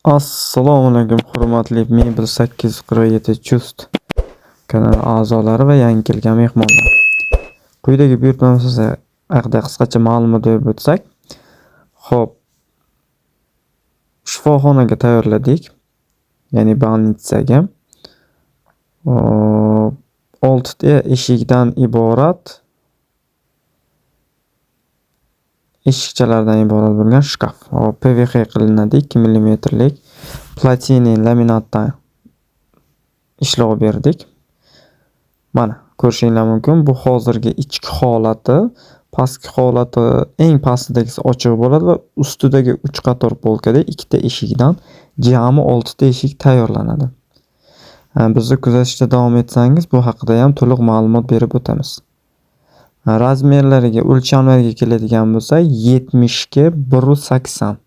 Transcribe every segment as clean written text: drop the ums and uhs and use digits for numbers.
Assalomu alaykum hurmatli Mebel 847 Chust kanali a'zolari va yangi kelgan mehmonlar. Quyidagi buyurtmamiz haqida qisqacha ma'lumot berib o'tsak. Xo'p, shifoxonaga tayyorladik, ya'ni больницаga. 6 ta eshikdan iborat eshikchalardan iborat bo'lgan shkaf. Hop, PVC qilinadi, 2 millimetrlik platini laminatdan ishlov berdik. Mana ko'rishinglar mumkin. Bu hozirgi ichki holati, pastki holati eng pastidagisi ochiq bo'ladi va ustidagi 3 qator polkada 2 ta eshikdan jami 6 ta eshik tayyorlanadi. Bizni kuzatishda davom etsangiz, bu haqida ham to'liq ma'lumot berib o'tamiz. Razmerlariga, o'lchamlariga keladigan bo'lsak, 70 ga 1.80.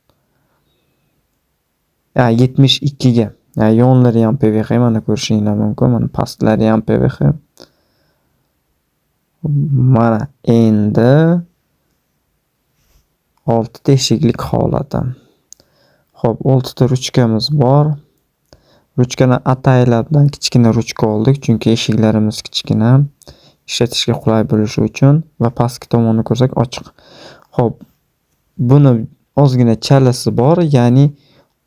72 ga. Yonlari ham PVC, mana ko'rishinglar mumkin. Mana pastlari ham PVC. Mana endi 6 ta eshiklik holati. Xo'p, 6 ta ruchkamiz bor. Ruchkani ataylabdan kichkina ruchka oldik, chunki eshiklarimiz kichkina. Ishlatishga qulay bo'lishi uchun va pastki tomonni ko'rsak ochiq. Xo'p, buni ozgina chalasi bor, ya'ni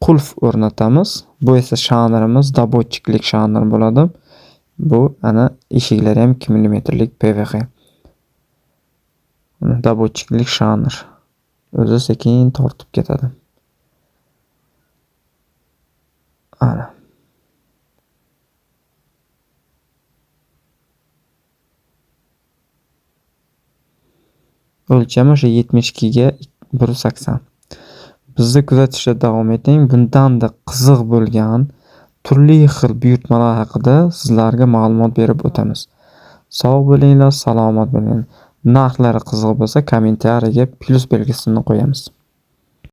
qulf o'rnatamiz. Bu esa shanrimiz, добытчикlik shanr bo'ladi. Bu ana eshiklari ham 2 millimetrlik PVC. Добытчикlik shanr. O'zi sekin tortib ketadi. Ana. O'lchami o'sha 72 ga 1.80. Bizni kuzatishda davom eting. Bundan-da qiziq bo'lgan turli xil buyurtmalar haqida sizlarga ma'lumot berib o'tamiz. Sog' bo'linglar, salomat bo'linglar. Narxlari qiziq bo'lsa, kommentariyaga plyus belgisini qo'yamiz.